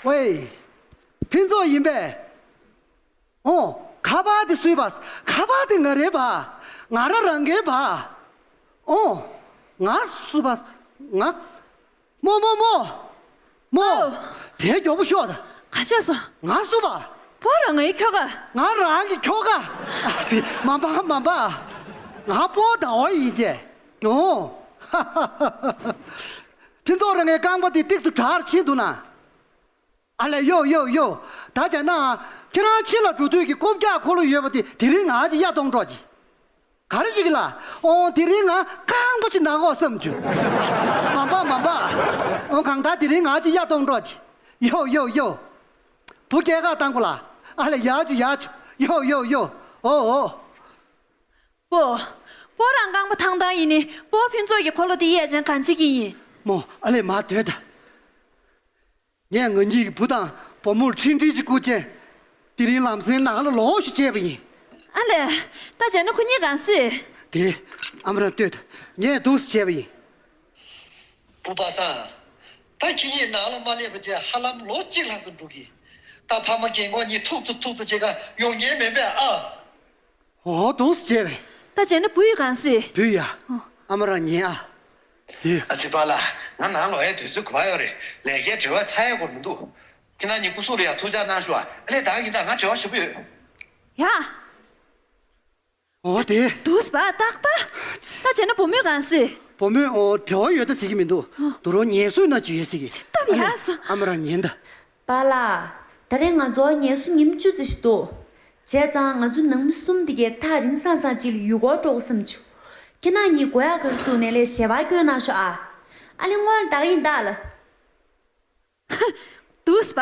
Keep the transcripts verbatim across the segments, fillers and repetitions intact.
ཝེ། ཕུན་ཚོགས་ཡིན་པས། ཨོ། ཁ་པར་དེ་སུའི་པ། ཁ་པར་དེ་ང་རེད་པ། ང་རང་རང་གི་པ། ཨོ། ང་སུ་པ། ང་། མོ་མོ་མོ། མོ། ཨོ། དེ་མགྱོགས་པོ་ཤོག་ད། ག་བྱས་སོང་། ང་སུ་པ། པོ་རང་ངའི་ཁྱོ་ག་ང་རང་གི་ཁྱོ་ག་ཨ་ཙི། མ་པ་མ་པ། ང་པོ་ཟླ་བ་ཡིན་ཅེ། ཨོ། ཕུན་ཚོགས་རང་ངའི་རྐང་པ་དེ་ཏིག་ཏུ་དྲག་ཕྱིན་འདུག་ན། ཨ་ལས། ཡོ་ཡོ་ཡོ། ད་བྱས་ན། ཁྱེད་རང་ཕྱི་ལ་འགྲོ་དུས་ཀྱི་རྐུབ་བཀྱག་འཁོར་ལོ་ཡོད་པ་དེ་དེ་རིང་ང་ཅིག་གཡར་གཏོང་རོགས་གྱིས། ག་རེ་བྱེད་ཀྱི་ལ། ཨོ། དེ་རིང་ང་རྐང་པ་ཅིག་ན་གོ་བསམ་བྱུང་། མ་པ་མ་པ། ཨོ། གང་ལྟར་དེ་རིང་ང་ཅིག་གཡར་གཏོང་རོགས་གྱིས། ཡོ་ཡོ་ཡོ། བུ་སྐྱེལ་ག་བཏང་དགོས་ལ། ཨ་ལས། ཡར་བཅུག་ཡར་བཅུག་ཡོ་ཡོ་ཡོ། ཨོ་ཨོ། པོ། པོ་རང་རྐང་པ་ཐང་ཐང་ཡིན་ནི། པོ་ཕུན་ཚོགས་ཀྱི་འཁོར་ལོ་དེ་གཡར་ཅན་གང་བྱེད་ཀྱི་ཡིན། མོ། ཨ་ལས། མ་སྡོད་ད། ངས་ང་གཉིས་ཀྱི་བུ་དང་བུ་མོར་འཕྲིན་ཕྲན་ཅིག་བསྐུར་བྱས། དེ་རིང་ལམ་སེང་ནང་ལ་ལོག་ཤོག་ཅེས་པ་ཡིན། ཨ་ལས། ད་བྱས་ན་ཁོ་གཉིས་གང་སྲིད། དེ། ཨ་མ་རང་ལྟོས་དང་། ངས་འདུག་སེ་བྱས་པ་ཡིན། བུ་པ་སངས། ད་ཁྱེད་གཉིས་ནང་ལ་མ་སླེབས་པ་བྱས་ཧ་ལམ་ལོ་གཅིག་ལྷག་ཙམ་འགྲོ་གི། ད་ཕ་མ་རྒན་གོག་གཉིས་ཐུག་ཙམ་ཐུག་ཙམ་བྱེད་ག་ཡོང་མཁན་མིན་པས་ཨ། འོ། འདུག་སེ་བྱས་པས། ད་བྱས་ན་བུ་ཡིས་གང་སྲིད། བུ་ཡ། ཨ་མ་རང་ཉན་ཨ། དེ། ཨ་ཙི། པཱ་ལགས། ང་ནང་ལོག་ཡའི་དུས་ཚོད་ག་པར་ཡོད་རེད། ལས་ཀའི་བྲེལ་བ་ཚ་ཡས་སྐོར་མི་འདུག་ཁྱེད་རང་གཉིས་སྐུ་གཟུགས་ལ་ཡང་ཐུགས་ཅག་གནང་ཤོག་ཨ། ཨ་ལས། ད་ཡིན་ད། ང་བྲེལ་བ་ཞེ་པོ་ཡོད། ཡ། འོ་དེ། འདུག་སེ་པ་རྟག་པ། ད་བྱས་ན་བུ་མོས་གང་སྲིད། བུ་མོས། ཨོ། བྲེལ་བ་ཡོད་ད་ཟེར་གྱི་མི་འདུག་ཨ། དོ་རུང་ངལ་གསོ་ན་ཅི་ཡོད་ཟེར་གྱི། ཚེ་སྟབས་ཡག་སོང་། ཨ་མ་རང་ཉན་ད། པཱ་ལགས། ད་རེས་ང་ཚོ་ངལ་གསོ་ཉིན་བཅུ་ཙམ་ཞིག་འདུག་བྱས་ཙང་ང་ཚོ་ནང་མི་གསུམ་དེ་གའི་ཐག་རིང་སང་སང་ཅིག་ལ་ཡུལ་སྐོར་འགྲོ་དགོས་བསམ་བྱུང་། ཁྱེད་རང་གཉིས་དགོས་ཡག་ག་རེ་འདུག་ནས་ལས་ཞལ་པར་བསྐྱོན་གནང་ཤོག་ཨ། ཨ་ལས། སྔོན་ལ་ད་ག་ཡིན་ད་ལ། འདུག་སེ་པ།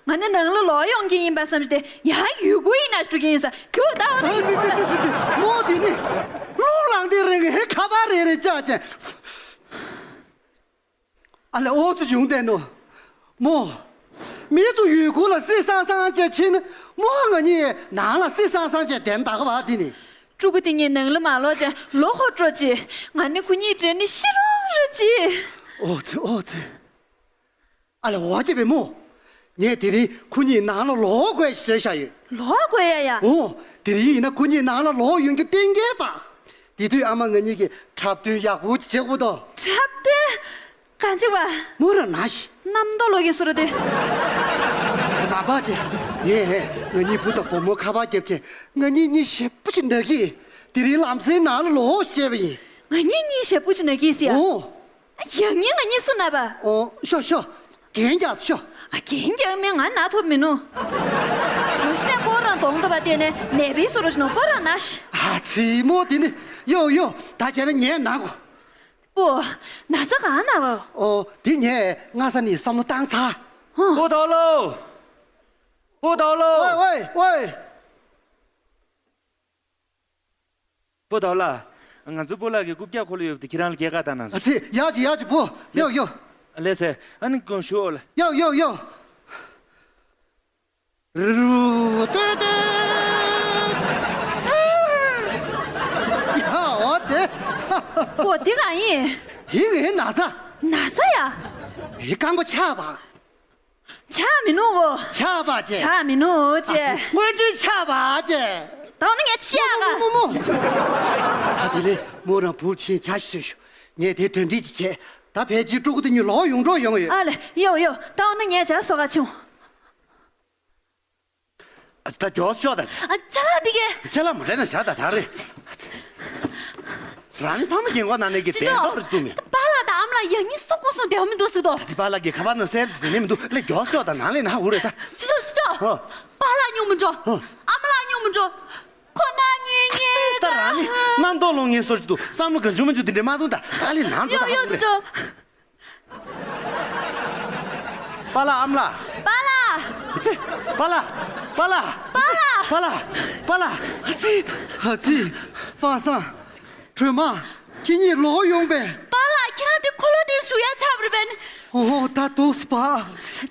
ང་ནི་ནང་ལ་ལོག་ཡོང་གི་ཡིན་པ་བསམ་བྱས་ཏེ་ཡང་ཡུལ་སྐོར་ཡིན་ན་འགྲོ་གི་ཡིན་ས། ཁྱོད་ད་འོ་ན། ཨ་ཙི་ཙི་ཙི་ཙི་ཙི། མོ་དེ་ནི། བློ་ལངས་དེ་རིང་ཧེ་ཁ་པར་རེ་རེ་བཅག་ཅན། ཨ་ལས། ཨོ་ཙི་བྱུང་བསྡད་ནོ། མོ། མི་ཚོ་ཡུལ་སྐོར་ལ་སི་སང་སང་བྱས་ཕྱིན་ན། མོ་ང་གཉིས་ནང་ལ་སི་སང་སང་བྱས་བསྡད་ད་ག་བ་དེ་ནི། ཕྲུ་གུ་དེ་གཉིས་ནང་ལ་མ་ལོག་ཅན་ལོག་ཧོ་སྤྲོ་ཅི། ང་ནི་ཁོ་གཉིས་འདྲེ་ནི་ཤི་རོགས་རེ་ཅི། ཨོ་ཙི། ཨོ་ཙི། ཨ་ལས། འོ་ཅེ་བེ་མོ། ངས་དེ་རིང་ཁོ་གཉིས་ནང་ལ་ལོག་དགོས་ཞེས་བཟོས་བཞག་ཡོད། ལོག་དགོས་ཡ་ཡ། འོ། དེ་རིང་ཡིན་ན་ཁོ་གཉིས་ནང་ལ་ལོག་ཡོང་རྒྱུ་གཏན་འཁེལ་པ། དེ་དུས་ཨ་མ་ང་གཉིས་ཀྱིས་འཁྲབ་སྟོན་ཡག་པོ་ཅིག་བྱེད་དགོས་དོ། འཁྲབ་སྟོན། གང་བྱེད་པ། མོ་རང་ན་ཤི། རྣམ་རྟོག་ལོག་གིན་སོ་ར་དེ། མ་པ་ཅེ། ངས་ང་གཉིས་བུ་དང་བུ་མོ་ཁ་པར་བརྒྱབ་ཅེ། ང་གཉིས་གཉིས་ཞེ་པོ་ཅིག་ན་གི། དེ་རིང་ལམ་སེང་ནང་ལ་ལོག་ཞེས་པ་ཡིན། ང་གཉིས་གཉིས་ཞེ་པོ་ཅིག་ན་གི་ཟེར་ཡ། འོ། ཡང་ཉིན་ང་གཉིས་སུ་ན་པ། ཨོ། ཤོག་ཤོག་རྒྱན་རྒྱག་ཤོག་ཨ། རྒྱན་རྒྱག་མིན་ང་ན་ཐོབ་མི་ནུ། དོ་ཤི་ནས་པོ་རང་གདོང་ཐོབ་པ་དེ་ནས་ནད་པའི་སོ་རོ་ཞིག་ནོ། པོ་རང་ན་ཤི། ཨ་ཙི། མོ་དེ་ནི། ཡོ་ཡོ། ད་བྱས་ན་ངས་ན་གོ། པོ། ན་ཚ་གང་ན་བ། ཨོ། དེ་ངས་སྔ་ས་ནས་བསམ་བློ་བཏང་ཚར། ཧོ། པོ་ཏའོ་ལོ། པོ་ཏའོ་ལོ། ཝེ་ཝེ་ཝེ། པོ་ཏའོ་ལགས། ང་ཚོ་སྤོ་ལགས་ཀྱི་རྐུབ་བཀྱག་འཁོར་ལོ་ཡོད་པ་དེ་ཁྱེད་རང་ལ་སྐྱེལ་ག་བཏང་གནང་སོང་། ཨ་ཙི། ཡག་ཅིག་ཡག་ཅིག་པོ། ཡོ་ཡོ། ལགས་སེ། ཨ་ནི་ཀོང་ཞུ་ཨོ་ལ། ཡོ་ཡོ་ཡོ། རུ་རུ་ཏོ་ཏོ། སི། ཡ་འོ་དེ། པོ་དེ་གང་ཡིན། དེ་ངའི་ན་ཚ། ན་ཚ་ཡ། ངའི་རྐང་པ་ཆག་པ། ཆག་མི་ནུག་གོ། ཆག་པ་ཅེ། ཆག་མི་ནུག་ཅེ། ཨ་ཙི། དངོས་འབྲེལ་ཆག་པ་ཅེ། ད་འོ་ན་ངས་ཆག་ག། མོ་མོ་མོ། ཨ་དེ་ལས་མོ་རང་བུ་ཆེན་ཇ་ཞིག་བཟོས་ཤོག་ངས་དེ་གྲ་སྒྲིག་ཅིག་བྱས། ད་ཕལ་ཆེར་ཕྲུ་གུ་དེ་གཉིས་ལོག་ཡོང་འགྲོ་ཡོང་ཡོད། ཨ་ལས། ཡོ་ཡོ། ད་འོ་ན་ངས་ཇ་བཟོ་ག་བྱུང་། ཨ་ཙི། ད་མགྱོགས་ཤོག་ད། ཨ། ཅ་ལག་འདི་གས། ཅ་ལག་མ་རེད་ན་བཞག་ད་ད་རེད། རང་ཕ་མ་རྒན་གོག་ན་ནས་ཀྱི་ཅི་བདེན་ཅོ། ཏོག་རེད་འདུག་མེད། པཱ་ལགས་དང་ཨ་མ་ལགས་ཡང་སྙིང་སོག་པོ་སོང་བདེ་བ་མི་འདུག་ཟེར་དོ། ད་དེ་པཱ་ལགས་ཀྱི་ཁ་པར་ནང་གསལ་ཟེར་ནས་མི་འདུག་ལས་མགྱོགས་ཤོག་ད་ནང་ལས་ན་འུ་རེད་ད། ཅི་ཅོ་ཅི་ཅོ། ཧོ། པཱ་ལགས་སྙོམས་མི་འགྲོ། ཧོ། ཨ་མ་ལགས་སྙོམས་མི་འགྲོ། ཁོ་ན་ངེས་ངེས་ད་རང་ནི་རྣམ་རྟོག་ལོག་ངེས་སོར་ཅི་འདུག་བསམ་བློ་གང་བྱུང་མ་བྱུང་དེ་འདྲས་མ་གཏོང་ད་ད་ལས་ནང་འགྲོ་ད་ཡོ་ཡོ། ཧ་ཅི་ཅོ། པཱ་ལགས་ཨ་མ་ལགས། པཱ་ལགས། ཨ་ཙི། པཱ་ལགས། པཱ་ལགས། པཱ་ལགས། པཱ་ལགས། ཨ་ཙི། ཨ་ཙི། པཱ་སངས། སྒྲོལ་མ། ཁྱེད་གཉིས་ལོག་ཡོང་པས། པཱ་ལགས་ཁྱེད་རང་དེ་འཁོར་ལོ་དེ་བཞུགས་ཡ་ཆགས་པ་རེད་པས། ཨོ་ད་འདུག་སེ་པཱ།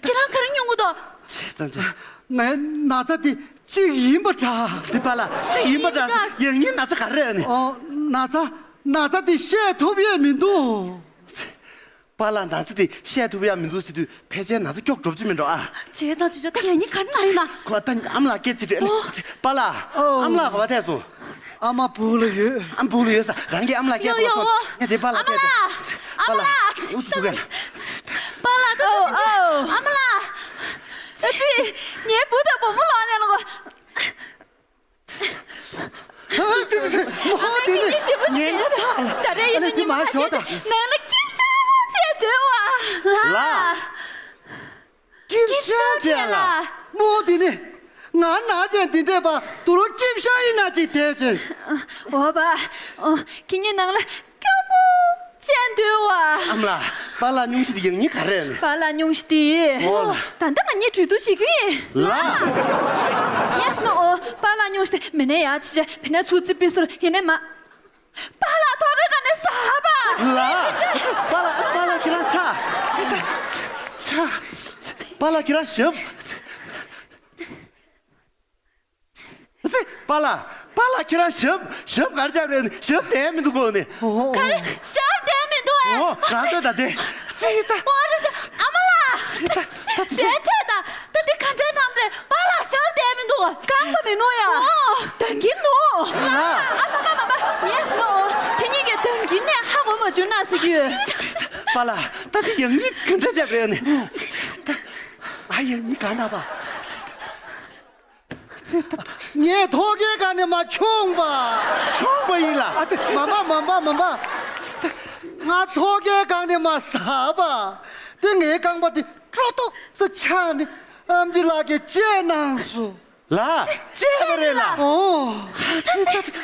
ཁྱེད་རང་ག་རེ་མྱོང་གི་འདུག་ཙི་ཙི། ངའི་ན་ཚ་དེ་གཅིག་ཡིན་པ་འདྲ། ཙི་པཱ་ལགས། གཅིག་ཡིན་པ་འདྲ། ཡང་སྙིང་ན་ཚ་ག་རེ་རེད་ཨ་ནི། ཨོ། ན་ཚ། ན་ཚ་དེ་བཤད་ཐུབ་ཡས་མི་འདུག་པཱ་ལགས་ན་ཚ་དེ་བཤད་ཐུབ་ཡག་མི་འདུག་ཟེར་དུས་ཕལ་ཆེར་ན་ཚ་སྐྱོ་འགྲོ་རྒྱུ་མིན་འགྲོ་ཨ། བྱས་ཙང་ཅོ་ཅོ་ད་ངེད་གཉིས་ག་རེ་གནང་ཡིན་ན། ཁོ་ད་ཨ་མ་ལགས་སྐད་ཅིག་དྲིས། ཨ་ནི་པཱ་ལགས། ཨོ། ཨ་མ་ལགས་ག་པར་ཐལ་སོང་། ཨ་མ་སྦུག་ལ་ཡོད། ཨ་མ་སྦུག་ལ་ཡོད་ས་རང་གིས་ཨ་མ་ལགས་སྐད་ཡོ་ཡོ་ཐོག་སོང་། ཨོ། ངས་དེ་པཱ་ལགས་སྐད་ཐོག་ཨ་མ་ལགས། ཨ་མ་ལགས། འུ་ཚུགས་ག་ལ། པཱ་ལགས་ད་ཨོ་ཨོ། ཨ་མ་ལགས། ཨ་ཙི། ངའི་བུ་དང་བུ་མོ་ལོག་ནས་ལོག་ཨ་ཙི་ཙི་ཙི། ཨ་མ་ལགས་ཁྱེད་ཉིད་ཞེ་པོ་ཅིག་ཉན་ན་ཚ་ལ། ད་རེས་ཡིན་ན་ཉི་མ་ཁ་ཤས་ཅིག་ནང་ལ་སྐྱིད་ཤག་བྱས་སྡོད་པ། ལགས། ལགས། སྐྱིད་ཤག་བྱས་ལ། རྨོ་དེ་ནི། ང་ན་ཅན་དེ་འདྲས་པ་དུ་རོ་སྐྱིད་ཤག་ཡིན་ན་ཅིག་དེ་ཅན། འོ་བ། ཨོ། ཁྱེད་ཉིད་ནང་ལ་སྐྱོ་པོ་བྱས་འདུག་བ། ཨ་མ་ལགས། པཱ་ལགས་སྙུང་གཞི་དེ་ཡག་ཉེས་ག་རེ་ནི། པཱ་ལགས་སྙུང་གཞི་དེ། འོ་ལགས། ད་ལྟ་ང་གཉིས་གྲོས་བསྡུར་བྱེད་ཀྱི་ཡིན། ལགས། ཡེས་ནོ། པཱ་ལགས་སྙུང་གཞི་དེ་མི་ནས་ཡག་ཅི་བྱས་མི་ནས་ཚུར་རྩིས་སྤེལ་སོར་ཡིན་ནས་མ། པཱ་ལགས་ཐོག་གི་ག་ནས་ཟ་བ། ལགས། པཱ་ལགས། པཱ་ལགས་ཁྱེད་རང་ཆ། ཆ། པཱ་ལགས་ཁྱེད་རང་ཞབས། ཙི། པཱ་ལགས། པཱ་ལགས་ཁྱེད་རང་ཞབས་ཞབས་ག་རེ་བྱས་རེད། ཞབས་བསྡད་མི་འདུག་གོ་ནི། ག་རེ་ཞབས་བསྡད་མི་འདུག་ཨེ། ཨོ་རང་ལྟོས་ད་དེ། ཙི་ད། ཨོ་རེད་ཤག་ཨ་མ་ལགས། ཙི་ད། ད་དེ། དེ་ཕེབས་ད། ད་དེ་ག་འདྲའི་གནམ་རེད། པཱ་ལགས་ཞབས་བསྡད་མི་འདུག་རྐང་པ་མི་ནུ་ཡ། ཨོ་འདང་གིན་ནུ། ལགས། ཨ་མ་མ་མ་མ། ཡེས་ནོ། དེ་གཉིས་ཀྱི་འདང་གིན་ནས་ཧ་གོ་མ་བྱུང་ན་ཟེར་གྱི་ཡོད། པཱ་ལགས་ད་དེ་ཡག་ཉེས་ག་འདྲ་བྱས་རེད་ནི། ཙི་ད། ཨ་ཡག་ཉེས་ག་འདྲ་པ། ཙི་ད། ངས་ཐོག་ཁའི་སྒང་ནས་མར་མཆོངས་པ། མཆོངས་པ་ཡིན་ལགས། ཨ་ཙི་ཙི། མ་མ་མ་མ་མ་མ། ང་ཐོག་ཁའི་སྒང་ནས་མར་ཟགས་པ། དེ་ངའི་རྐང་པ་དེ་ཀྲོ་ཏོག་ཙམ་ཆག་ནས་ཨེམ་ཆི་ལགས་ཀྱིས་བཅད་གནང་སོང་། ལགས། བཅད་པ་རེད་ལགས། ཨོ།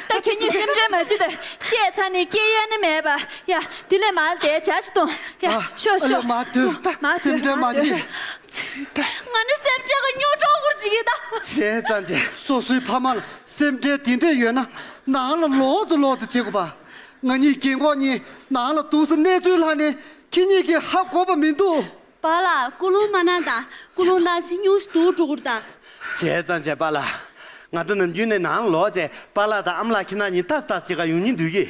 ད་ཁྱེད་གཉིས་སེམས་ཁྲལ་མ་བྱེད་དེ། བཅད་ཚར་ནས་སྐྱེལ་ཡ་ནི་མེད་པ། ཡ། དེ་ལས་མར་བསྡད་བྱ་ཞིག་གཏོང་། ཡ། ཨ། ཤོག་ཨ་ལས་ཤོག་མར་སྡོད། ད་མར་སྡོད། སེམས་ཁྲལ་མ་བྱེད། ང་ནི་སེམས་ཁྲལ་གྱི་རྙོག་དྲ་ཁུར་ཅིག་ཡིན་ད། བྱས་ཙང་བྱས། སོ་སོའི་ཕ་མ་ལ་སེམས་ཁྲལ་དེ་འདྲས་ཡོད་ན་ནང་ལ་ལོག་ཙམ་ལོག་ཙམ་བྱེད་དགོས་པ། ང་གཉིས་རྒན་གོག་གཉིས་ནང་ལ་འདུག་སེ་གནས་ཚུལ་ལྷག་ནས་ཁྱེད་གཉིས་ཀྱིས་ཧ་གོ་བ་མི་འདུག་པཱ་ལགས་ཀུན་སློང་མ་གནང་དང་། ཀུན་སློང་བཏང་ཞིག་སྙུང་གཞི་སྡུག་འགྲོ་གི་རེད་ད། བྱས་ཙང་བྱས་པཱ་ལགས། ང་ད་ནམ་རྒྱུན་ནས་ནང་ལོག་བྱས་པཱ་ལགས་དང་ཨ་མ་ལགས་ཁྱེད་རང་གཉིས་ཏག་ཏག་བྱེད་ག་ཡོང་སྙིང་འདོད་ཀྱི།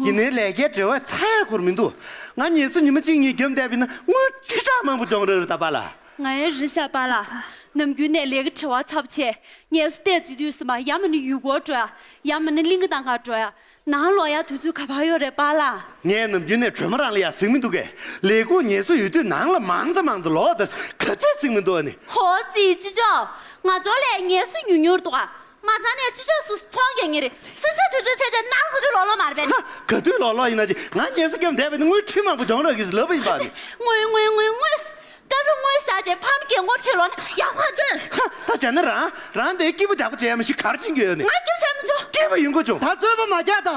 ཡིན་ནའི་ལས་ཀའི་བྲེལ་བས་ཚར་ཡ་ཁུར་མི་འདུག་ང་ངལ་གསོ་ཉི་མ་གཅིག་གཉིས་བརྒྱབ་བསྡད་པ་ཡིན་ན་དངུལ་ཁྲི་ཕྲག་མང་པོ་གྱོང་རག་རེད་ད་པཱ་ལགས། ང་ཡང་རེད་ཤག་པཱ་ལགས། ནམ་རྒྱུན་ནས་ལས་ཀ་བྲེལ་བ་ཚ་པོ་བྱས། ངལ་གསོ་ལྟས་འཛུལ་དུས་ཙམ་པ་ཡང་མིན་ན་ཡུལ་སྐོར་འགྲོ་ཡ། ཡང་མིན་ན་གླིང་ག་དང་ག་འགྲོ་ཡ། ནང་ལོག་ཡ་དུས་ཚོད་ག་པར་ཡོད་རེད་པཱ་ལགས། ངས་ནམ་རྒྱུན་ནས་གྲོལ་མ་རང་ལ་ཡ་གཟིགས་མི་འདུག་གས། ལས་ཁུངས་ངལ་གསོ་ཡོད་དུས་ནང་ལ་མང་ཙམ་མང་ཙམ་ལོག་ད་ག་ཚད་གཟིགས་མི་འདུག་ཨ་ནི། ཧོ་ཙི་ཅི་ཅོ། ང་ཚོ་ལས་ངལ་གསོ་ཉུང་ཉུང་རེད་འདུག་ཨ། མ་ཚང་ནས་ཅི་ཅོ་སུ་ཚོང་རྒྱག་ངེས་རེད། སུ་ཚོད་དུས་ཚོད་ཚད་ཅན་ནང་ག་དུས་ལོག་ལོག་མ་རེད་པས་ནི། ཧ། ག་དུས་ལོག་ལོག་ཡིན་ན་ཅི་ང་ངལ་གསོ་བརྒྱབ་བསྡད་པས་ནི་དངུལ་ཁྲི་མང་པོ་གྱོང་རག་གི་ཟེར་ལབ་པ་ཡིན་པ་ནི། དངུལ་དངུལ་དངུལ་དངུལ། སྐབས་རེ་དངུལ་བཞག་བྱས་ཕམ་རྒན་གོག་ཁྲིད་ལོག་ན་ཡག་པོ་ཐོན། ཧ། ད་བྱས་ན་རང་རང་དེ་སྐྱིད་པོ་རྒྱག་པོ་བྱས་མ་ཤི་གར་ཕྱིན་གྱི་ཡོད་ནི། ང་སྐྱིད་པོ་བྱས་མི་འཇོག་སྐྱིད་པོ་ཡོང་གི་བྱུང་། ད་རྩོད་པ་མ་རྒྱག་ད།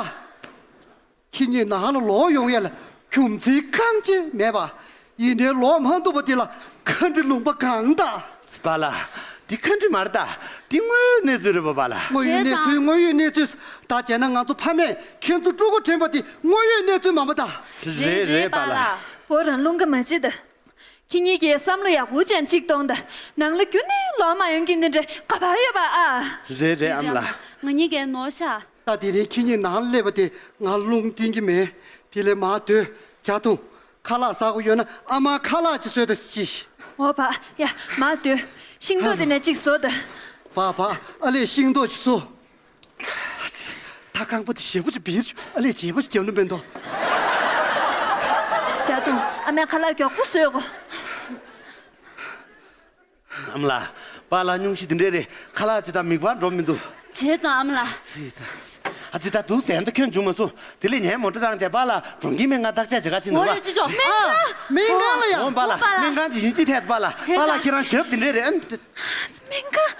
ཁྱེད་གཉིས་ནང་ལ་ལོག་ཡོང་ཡ་ལ་རྒྱུ་མཚན་གང་ཅི་མེད་པ། ཡིན་ནའི་ལོག་མ་ཐུབ་པ་དེ་ལ་ཁ་འདྲི་ལུང་པ་གང་ད། པཱ་ལགས། འདི་ཁ་འདྲི་མ་རེད་ད། འདི་དངོས་ཡོད་གནས་ཚུལ་རེད་པ་པཱ་ལགས། དངོས་ཡོད་གནས་ཚུལ་དངོས་ཡོད་གནས་ཚུལ། ད་བྱས་ན་ང་ཚོ་ཕ་མས་ཁྱེད་ཚོ་ཕྲུ་གུ་དྲན་པ་དེ་དངོས་ཡོད་གནས་ཚུལ་མ་པ་ད། རེད་རེད་པཱ་ལགས། བུ་རང་རླུང་ག་མ་བྱེད་ད། ཁྱེད་གཉིས་ཀྱིས་བསམ་བློ་ཡག་པོ་ཅན་གཅིག་གཏོང་དང་། ནང་ལ་རྒྱུན་ནས་ལོག་མ་ཡོང་གི་འདི་འདྲ་ག་པར་ཡོད་པ་ཨ། རེད་རེད་ཨ་མ་ལགས། ང་གཉིས་ཀས་ནོར་ཤག་ད་དེ་རིང་ཁྱེད་གཉིས་ནང་སླེབས་པ་དེ་ང་རླུང་བསྟན་གྱི་མེད། དེ་ལས་མར་སྡོད། ཇ་འཐུང་། ཁ་ལག་ཟ་དགོས་ཡོད་ན་ཨ་མ་ཁ་ལག་ཅིག་བཟོས་དང་ཅི། འོ་བ། ཡ་མར་སྡོད། ཤིང་ཏོག་དེ་ནས་ཅིག་བཟོ་དང་། བ་བ། ཨ་ལས་ཤིང་ཏོག་ཅིག་བཟོ། ད་རྐང་པ་དེ་ཞེ་པོ་ཅིག་བིར་བྱུང་། ཨ་ལས་བརྗེ་པོ་ཅིག་རྒྱབ་ན་མེད་དོ། ཇ་འཐུང་། ཨ་མའི་ཁ་ལག་མགྱོགས་པོ་བཟོས་གོ། ཨ་མ་ལགས། པཱ་ལགས་སྙུང་གཞི་འདི་འདྲས་རེད། ཁ་ལག་ཅིག་དང་མིད་པ་འགྲོ་མི་འདུག་བྱས་ཙང་ཨ་མ་ལགས། ཙི་ད། ཨ་ཙི་ད་འདུག་ཟེར་ད་ཁྱོད་འཇུ་མ་སོང་། དེ་ལས་ངས་མོ་ཊ་བཏང་བྱས་པཱ་ལགས་གྲོང་ཁྱེར་སྨན་ཁང་བརྟག་དཔྱད་བྱེད་ག་ཕྱིན་འདུག་པ། འོ་རེད་ཅི་ཅོ། སྨན་ཁང་། སྨན་ཁང་ལ་ཡ། འོ་པཱ་ལགས། པཱ་ལགས། སྨན་ཁང་ཅིག་ཡིན་གཅིག་ཐད་དུ་པཱ་ལགས། བྱས་པཱ་ལགས་ཙང་ཁྱེད་རང་ཞབས་འདི་འདྲས་རེད་ཨ། སྨན་ཁང་།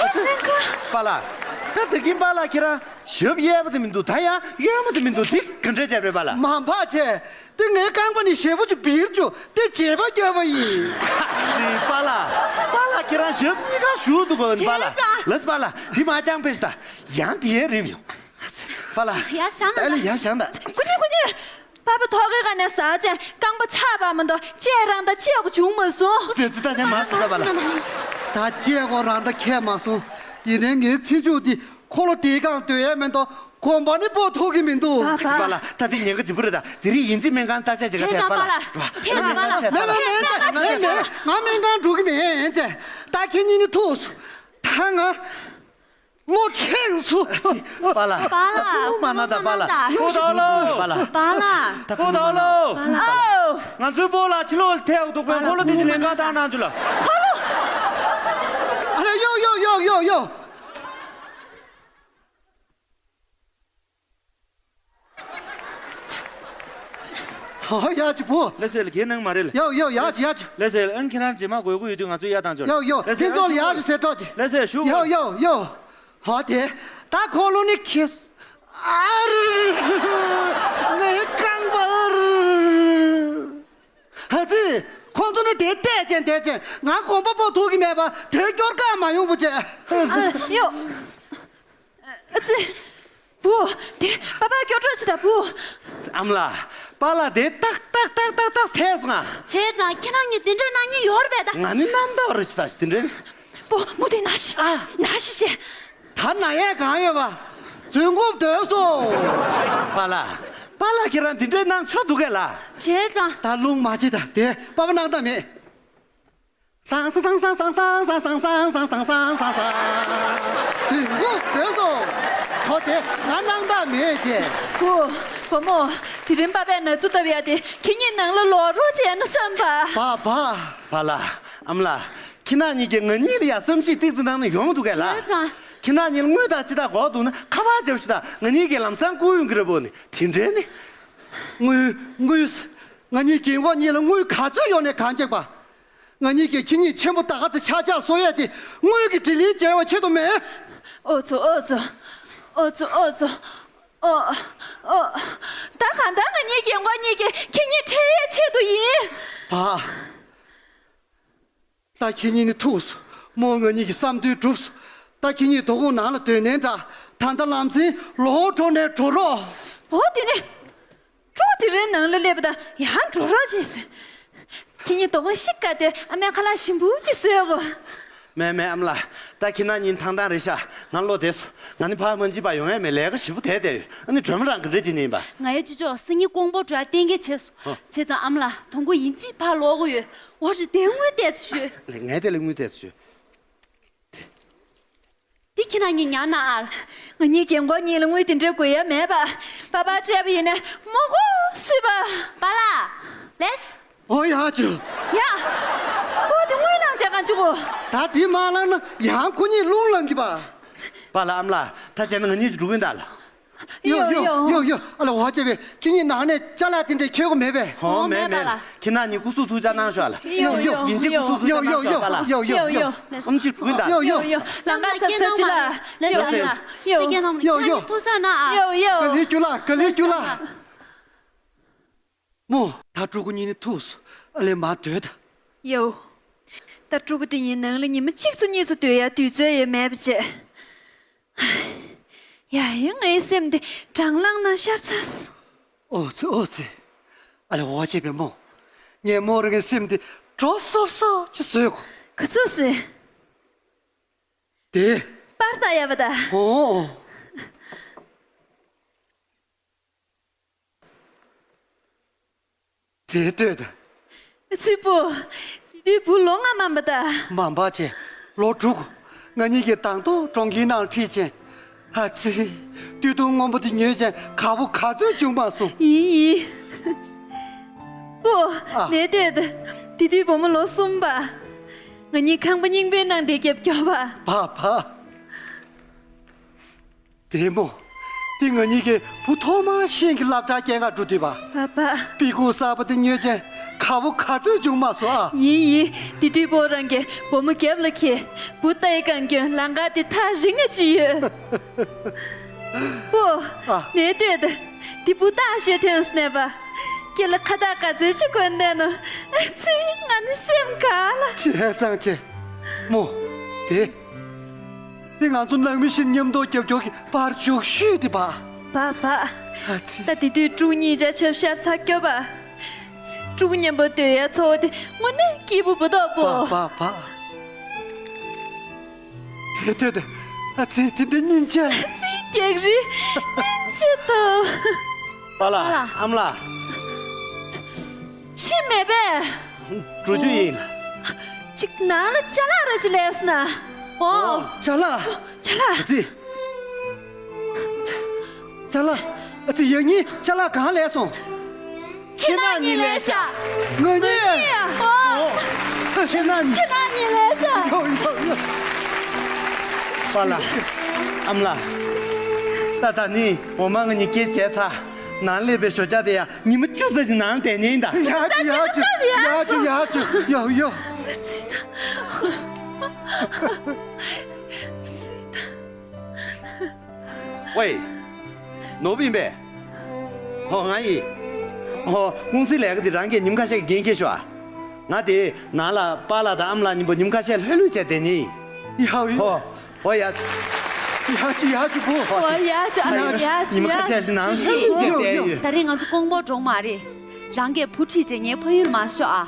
སྨན་ཁང་། པཱ་ལགས། ད་ད་གིན་པཱ་ལགས་ཁྱེད་རང་ཞབས་གཡས་པ་དེ་མི་འདུག་ད་ཡང་གཡོན་མ་དེ་མི་འདུག་དེ་ག་འདྲས་བྱས་རེད་པཱ་ལགས། མ་འཕགས་བྱས། དེ་ངའི་རྐང་པ་ནི་ཞེ་པོ་ཅིག་བིར་བྱུང་། དེ་བརྗེ་པོ་བརྒྱབ་པ་ཡིན། དེ་པཱ་ལགས། པཱ་ལགས་ཁྱེད་རང་ཞབས་གཉིས་ཀ་ཞུགས་འདུག་གོ་པཱ་ལགས། བྱས་ཙང་། ལགས་པཱ་ལགས། དེ་མ་རྐྱང་ཕེབས་ཤིག་ད། ཡང་དེ་ཡས་རེད་ཡོང་། པཱ་ལགས། ཡར་བཞེངས་ད། ཨ་ལས་ཡར་བཞེངས་ད། ཀུ་ཉི་ཀུ་ཉི། པཱ་པ་ཐོག་གི་ག་ནས་ཟག་བྱས་རྐང་པ་ཆག་པ་མ་གཏོགས་བཅད་རང་ད་བཅད་དགོས་བྱུང་མ་སོང་། ཙི་ཙི་ད་ཅན་མ་སི་ད་པཱ་ལགས། ད་བཅད་དགོས་རང་ད་ཁྱད་མ་སོང་། ཡིན་ནའི་ངའི་ཚེ་མཇུག་འདི་འཁོར་ལོ་དེའི་སྒང་སྡོད་ཡས་མེད་དོ། གོམ་པ་ནི་སྤོ་ཐུབ་ཀྱི་མི་འདུག་པཱ་ལགས། པཱ་ལགས། ད་འདི་ཉེན་ཁ་ལྗིད་པོ་རེད་ད། དེ་རིང་ཡིན་གཅིག་མིན་གང་བརྟག་དཔྱད་བྱེད་ག་བྱས་ཙང་པཱ་ལགས། པཱ་ལགས། བྱས་ཙང་པཱ་ལགས། མེད་མེད་མེད་མེད་མེད་མེད། ང་སྨན་ཁང་འགྲོ་གི་མིན་ཅེ། ད་ཁྱེད་གཉིས་ནི་ཐུག་སོང་། ད་ང་བློ་ཁེངས་སོང་། པཱ་ལགས། པཱ་ལགས། ད་ཁུངས་མ་གནང་ད་པཱ་ལགས། ཨོ་ད་ལོ། པཱ་ལགས། པཱ་ལགས། ད་ཁུངས་མ་གནང་། པཱ་ལགས། ཨོ། ང་ཚོའི་སྤོ་ལགས་ཕྱི་ལོགས་ལ་ཐལ་འདུག་པས། འཁོར་ལོ་དེ་ཅིག་ལེན་གང་བཏང་གནང་བྱུང་ལ། ཨ་ལས་ཡོ་ཡོ་ཡོ་ཡོ་ཡོ། ཧོ་ཡ་ཅི་བུ། ལགས་སེ་ལགས། གའི་གནང་མ་རེད་ལགས། ཡོ་ཡོ་ཡ་ཅི་ཡ་ཅི། ལགས་སེ་ལགས། ཨང་ཁྱེད་རང་རྗེས་མ་དགོས་མཁོ་ཡོད་དུས་ང་ཚོ་གཡར་བཏང་ཆོག་ཡོ་ཡོ། ལགས་སེ་ཕྱིན་ཚོགས་ལ་ཡ་ཅི་ཟེར་གྲོགས་ཅི། ལགས་སེ་ཞུ། ཡོ་ཡོ་ཡོ། ཧོ་དེ། ད་འཁོར་ལོ་ནི་ཁེ། ཨ་རི། ངའི་རྐང་པ་ཨ་རི། ཨ་ཙི། ཁོང་ཚོ་ནི་དེ་བལྟས་ཅན་བལྟས་ཅན། ང་གོམ་པ་སྤོ་ཐུབ་ཀྱི་མེད་པ་དེ་སྐྱོར་ག་མ་ཡོང་བུ་བྱས། ཨ་ཡོ། ཨ་ཙི། བུ། དེ་པཱ་པཱ་སྐྱོར་གྲོགས་བྱེད་ད་བུ། ཨ་མ་ལགས། པཱ་ལགས་དེ་ཏག་ཏག་ཏག་ཏག་ཏག་ཐལ་སོང་ང་། བྱས་ཙང་ཁྱེད་རང་གཉིས་དེ་འདྲའི་གནང་མཁན་ཡོད་རེད་པས་ད། ང་ནི་རྣམ་དག་རེད་ཤི་ད་དེ་འདྲའི་ནི། བུ་མོ་དེ་ན་ཤི། ཨ། ན་ཤི་ཤི། ད་ན་ཡས་གང་ཡོད་པ། རྫུན་རྐུབ་སྡོད་སོང་། པཱ་ལགས། པཱ་ལགས་ཁྱེད་རང་དེ་འདྲའི་གནང་ཆོག་འདུག་གས་ལགས། བྱས་ཙང་། ད་རླུང་མ་བྱེད་ད་དེ་པཱ་པཱ་གནང་ད་མེད། སང་སང་སང་། དུས་འགོ་བཟོས་སོ། ཁོ་དེ་ང་སྣང་དག་མེད་ཅེས། བུ། བུ་མོ། དེ་རིང་པཱ་པཱས་ན་ཚོད་བཏབ་ཡ་དེ་ཁྱེད་གཉིས་ནང་ལ་ལོག་རོགས་བྱས་ན་བསམ་པ། པཱ་པཱ། པཱ་ལགས། ཨ་མ་ལགས། ཁྱེད་རང་གཉིས་ཀྱིས་ང་གཉིས་ལ་ཡ་བསམ་ཤེས་ཏོག་ཙམ་གནང་ན་ཡོང་འདུག་གས་ལགས། བྱས་ཙང་། ཁྱེད་རང་གཉིས་ལ་དངུལ་དང་ཅི་དག་དགོས་འདུག་ན་ཁ་པར་རྒྱབ་ཤིག་དང་ང་གཉིས་ཀྱིས་ལམ་སང་བསྐུར་ཡོང་གི་རེད་བུ་ནི་དེ་འདྲས་ནི། དངུལ། དངུལ། ང་གཉིས་རྒན་གོག་གཉིས་ལ་དངུལ་ག་ཚོད་ཡོད་ནས་གང་བྱེད་པ། ང་གཉིས་ཀྱིས་ཁྱེད་གཉིས་ཆེན་པོ་ད་ག་ཚོད་ཆག་ཆག་བཟོ་ཡས་དེ་དངུལ་གྱི་དྲིན་ལན་འཇལ་བའི་ཆེད་དུ་མེད། ཨོ་ཙོ་ཨོ་ཙོ། ཨོ་ཙོ་ཨོ་ཙོ། ཨོ། ཨོ། ད་གང་ལྟར་ང་གཉིས་རྒན་གོག་གཉིས་ཀྱིས་ཁྱེད་གཉིས་ཁྲེལ་ཡས་ཆེད་དུ་ཡིན། པཱ། ད་ཁྱེད་གཉིས་ནི་ཐུག་སོང་། མོ་ང་གཉིས་ཀྱི་བསམ་འདུན་གྲུབ་སོང་། ད་ཁྱེད་གཉིས་དོ་དགོང་ནང་ལ་སྡོད་ནའི་འདྲ། ད་ལྟ་ལམ་སེང་ལོག་འགྲོ་ནའི་འགྲོ་རོགས། འོ་དེ་ནི། ཀྲོ་དེ་རིང་ནང་ལ་སླེབས་པ་དང་ཡང་འགྲོ་རོགས་བྱས་སོང་། ཁྱེད་གཉིས་དོ་དགོང་ཤི་དཀའ་སྟེ་ཨ་མའི་ཁ་ལག་ཞིམ་པོ་ཅིག་བཟོས་གོ། མེད་མེད་ཨ་མ་ལགས། ད་ཁྱེད་རང་གཉིས་ཐང་ཐང་རེད་ཤག་ང་ལོག་བསྡད་སོང་། ང་ནི་ཕར་མ་འཇིགས་པ་ཡོང་ཡས་མེད། ལས་ཀ་ཞིབ་པོ་དེ་བསྡད་ཡོད། ཨ་ནི་སྒྲོལ་མ་རང་ག་འདྲ་བྱེད་ནི་ཡིན་པ། ང་ཡི་ཅི་ཅོག་སང་ཉིན་ཀོང་པོ་འགྲོ་ཡ་གཏན་འཁེལ་བྱས་སོང་། ཨ། བྱས་ཙང་ཨ་མ་ལགས་དོ་དགོང་ཡིན་གཅིག་ཕར་ལོག་གི་ཡོད། འོ་ཅིག་དེ་དངུལ་བལྟས་ཚུལ། ལགས་ངས་དེ་ལ་དངུལ་བལྟས་ཚུལ། འདི་ཁྱེད་རང་གཉིས་ཉར་ན་ཨ། ང་གཉིས་རྒན་གོག་གཉིས་ལ་དངུལ་དེ་འདྲའི་དགོས་ཡ་མེད་པ། པཱ་པཱ་སྤྲད་པ་ཡིན་ནའི་མོ་གོ་སྲིད་པ། པཱ་ལགས། ལེས། ཨོ་ཡ་ཅུ། ཡ། ཁོ་དེ་དངུལ་བླངས་བྱས་གང་བྱུང་གོ། ད་དེ་མ་བླངས་ན་ཡང་ཁོ་གཉིས་རླུང་ལངས་གི་པ། པཱ་ལགས་ཨ་མ་ལགས་ད་བྱས་ན་ང་གཉིས་ཀྱི་འགྲོ་གི་ཡིན་ད་ལགས། ཡོ་ཡོ་ཡོ་ཡོ་ཡོ། ཨ་ལ་འོ་ཅེ་བེ་ཁྱེད་གཉིས་ནང་ནས་ཅ་ལག་དེ་འདྲས་ཁྱེར་དགོས་མེད་པས། ཧོ་མེད་མེད་ལགས། ཁྱེད་རང་གཉིས་སྐུ་གཟུགས་ཐུགས་ཅག་གནང་ཤོག་ལགས། ཡོ་ཡོ་ཡིན་གཅིག་སྐུ་གཟུགས་ཐུགས་ཅག་གནང་ཤོག་པཱ་ལགས། ཡོ་ཡོ། ཨམ་ཆི་འགྲོ་གི་ཡིན་ད། ཡོ་ཡོ་ཡོ། ལམ་ཁ་གཟབ་གཟབ་བྱེད་ལགས། ལགས་སོ། ཡོ་ཡོ་ཡོ། ཐུགས་གཟབ་གནང་ཨ། ཡོ་ཡོ། ག་ལེ་རྒྱུགས་ལ་ག་ལེ་རྒྱུགས་ལ། མོ། ད་ཕྲུ་གུ་གཉིས་ནི་ཐུག་སོང་། ཨ་ལས་མ་སྡོད་ད། ཡོ། ད་ཕྲུ་གུ་དེ་གཉིས་ནང་ལ་ཉི་མ་གཅིག་ཙམ་གཉིས་ཙམ་སྡོད་ཡ་དུས་ཚོད་ཡོད་མེད་པ་བྱས། ཡ་ཡིན་ངའི་སེམས་དེ་གྲང་ལངས་ན་ཤར་ཚར་སོང་། ཨོ་ཙི་ཨོ་ཙི། ཨ་ལས་འོ་ཅེ་བེ་མོ། ངས་མོ་རང་གི་སེམས་དེ་དྲོ་སོབ་སོབ་ཅིག་བཟོས་གོ། ག་ཚོད་ཟེར། དེ། པར་ལྟ་ཡ་བ་ད། ཨོ། དེ་ལྟོས་དང་། ཚིག་པོ། དེ་དུས་བུ་ལོ་ལྔ་མན་པ་ད། མ་འབའ་ཆེ། ལོ་དྲུག་ང་གཉིས་ཀྱིས་དང་ཐོག་གྲོང་ཁྱེར་ནང་ཁྲིད་ཅིང་། ཨ་ཙི། སྟོད་ཐུང་སྔོན་པོ་དེ་ཉོས་ཅིང་དགའ་པོ་ག་ཚོད་བྱུང་མ་སོང་། ཡིན་ཡིན། པོ། ཨ། ནས་ལྟོས་དང་། དེ་དུས་བུ་མོ་ལོ་གསུམ་པ། ང་གཉིས་ཁང་པ་རྙིང་པའི་ནང་དེ་རྒྱབ་སྐྱོར་བ། བ་བ། དེ་མོ། དེ་ང་གཉིས་ཀྱི་བུ་ཐོག་མར་ཤེས་ཀྱི་སློབ་གྲྭ་སྐྱེལ་ག་འགྲོ་དུས་པ། པ་པ། པི་ཀུ་གསར་པ་དེ་ཉོས་ཅན་ཁ་བོ་ག་ཚོད་བྱུང་མ་སོང་ཨ། ཡིན་ཡིན། དེ་དུས་པོ་རང་གིས་བུ་མོ་རྒྱབ་ལ་འཁྱེར། བུ་ལྟ་ཡི་གང་སྐྱོན་ལང་ཀ་དེ་ཐག་རིང་ངེ་ཅི་ཡོད། པོ། ཨ། ནས་ལྟོས་དང་། དེ་བུ་ལྟ་ཞོད་ཐོན་སྣེ་པ། སྐེ་ལ་ཁ་བཏགས་ག་ཚོད་ཅིག་གོན་བསྡད་ནོ། ཨ་ཙི་ང་ནི་སེམས་དགའ་ལ། ཆེ་ཙང་ཆེ། མོ། དེ། འདི་ང་ཚོ་ནང་མི་བཞིན་མཉམ་དུ་རྒྱབ་སྐྱོར་གྱི་པར་བཅུ་བཞི་དེ་པ། པ་པ། ཨ་ཙི། ད་དེ་དུས་ཕྲུ་གུ་གཉིས་ཆ་ཆབ་ཤར་ཚ་སྐྱོ་པ། ཕྲུ་གུ་མཉམ་པོ་སྡོད་ཡ་ཚོ་དེ་དངོས་གནས་སྐྱིད་པོ་བུ་དོག་པོ། པ་པ་པ། དེ་དེ་དེ། ཨ་ཙི་དེ་འདྲ་སྙིང་རྗེ། ཨ་ཙི་ རྒྱག་རེས་སྙིང་རྗེ་འདུག་པཱ་ལགས། པཱ་ལགས། ཨ་མ་ལགས། ཕྱི་མེད་པས། འགྲོ་རྒྱུ་ཡིན། ཅིག་ནང་ལ་ཅ་ལག་རེ་ཞིག་ལས་སོང་ན། ཨོ། ཅ་ལག་ཅ་ལག་ཨ་ཙི། ཅ་ལག་ཨ་ཙི། ཡང་ཉིན་ཅ་ལག་གང་ལས་སོང་། ཁྱེད་རང་གཉིས་ལས་ཤག་ང་གཉིས། ཨོ། ཁྱེད་རང་གཉིས། ཁྱེད་རང་གཉིས་ལས་ཤག་ཡོ་ཡོ་ཡོ། པཱ་ལགས། ཨ་མ་ལགས། ད་ད་ནི་འོ་མ་ང་གཉིས་སྐྱེལ་བྱས་ཚར། ནང་སླེབས་པའི་ཞོ་རྒྱག་དེ་ཡང་ཉི་མ་བཅུ་ཙམ་ཞིག་ནང་བསྡད་ཉེན་ད། ཡ་ཅུ་ཡ་ཅུ་ཡ་ཅུ་ཡ་ཅུ་ཡ་ཡོ། ཝེ། ནོར་བུ་ཡིན་པས། ཧོ་ང་ཡིན། ཧོ་ཀུང་སིའི་ལས་ཀ་དེ་རང་གིས་ཉིན་ཁ་ཤས་ཀྱི་འགན་འཁྱེར་ཤོག་ཨ། ང་དེ་ནང་ལ་པཱ་ལགས་དང་ཨ་མ་ལགས་གཉིས་པོ་ཉིན་ཁ་ཤས་ལྷོད་ལྷོད་བྱས་བསྡད་ཉེན་ཡིན། ཡ་ཡོ། ཧོ། ཧོ་ཡ། ཡ་ཅུ་ཡ་ཅུ་བུ། ཧོ་ཡ་ཅུ་ཨ་ཡ་ཅུ། ཉིན་ཁ་ཤས་ཤིག་ནང་ལྷོད་ལྷོད་བྱས་བསྡད་ཡོད། ད་རེས་ང་ཚོ་ཀོང་པོ་འགྲོ་མ་རེད། རང་གིས་བུ་ཁྲིད་བྱས་ངའི་ཕ་ཡུལ་མ་ཤོག་ཨ།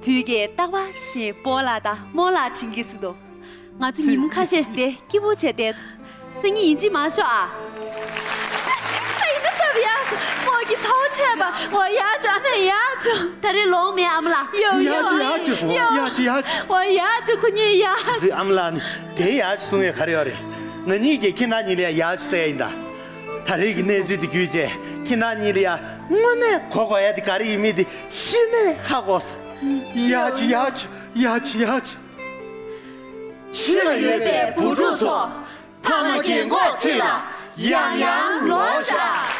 བུ་གས་རྟག་པར་བཞིན་སྤོ་ལགས་དང་རྨོ་ལགས་དྲན་གྱི་ཟེར་དོ། ང་ཚོ་ཉིན་མ་ཁ་ཤས་ཤིག་དེ་སྐྱིད་པོ་བྱས་བསྡད། སང་ཉིན་ཡིན་གཅིག་མ་ཤོག་ཨ། ཨ་ཙི། ད་ཡིན་ད་ད་ཡ་སོ་མོ་གི་ཚ་བོ་ཆད་པ། འོ་ཡ་ཅོ་ཨ་ནེ་ཡ་ཅོ། ད་རེས་ལོང་མེད་ཨ་མ་ལགས། ཡོ་ཡ་ཡོ་ཅོ་ཡ་ཅོ་ཡོ། ཡ་ཅོ་ཡ་ཅོ། འོ་ཡ་ཅོ་ཁོ་གཉིས་ཡ་ཅོ། ཨ་ཙི་ཨ་མ་ལགས་ནི་དེ་ཡ་ཅོ་གསུང་བའི་ག་རེ་ཡོད་རེད། ང་གཉིས་ཀྱིས་ཁྱེད་རང་གཉིས་ལ་ཡ་ཅོ་ཟེར་ཡ་ཡིན་ད། ད་རེས་ཀྱི་གནས་ཚུལ་དེ་བརྒྱུད་བྱས་ཁྱེད་རང་གཉིས་ལ་ཡ་དངོས་གནས་གོ་དགོས་ཡ་དེ་ག་རེ་ཡིན་མིན་དེ་གཞི་ནས་ཧ་གོ་སོང་། ཡ་ཅོ་ཡ་ཅོ་ཡ་ཅོ་ཡ་ཅོ། ཕྱི་ལ་ཡོད་པའི་བུ་ཕྲུག་ཚོ། ཕ་མ་རྒན་གོག་ཁྲིད་ལ་ཡང་ཡང་ལོག་ཤག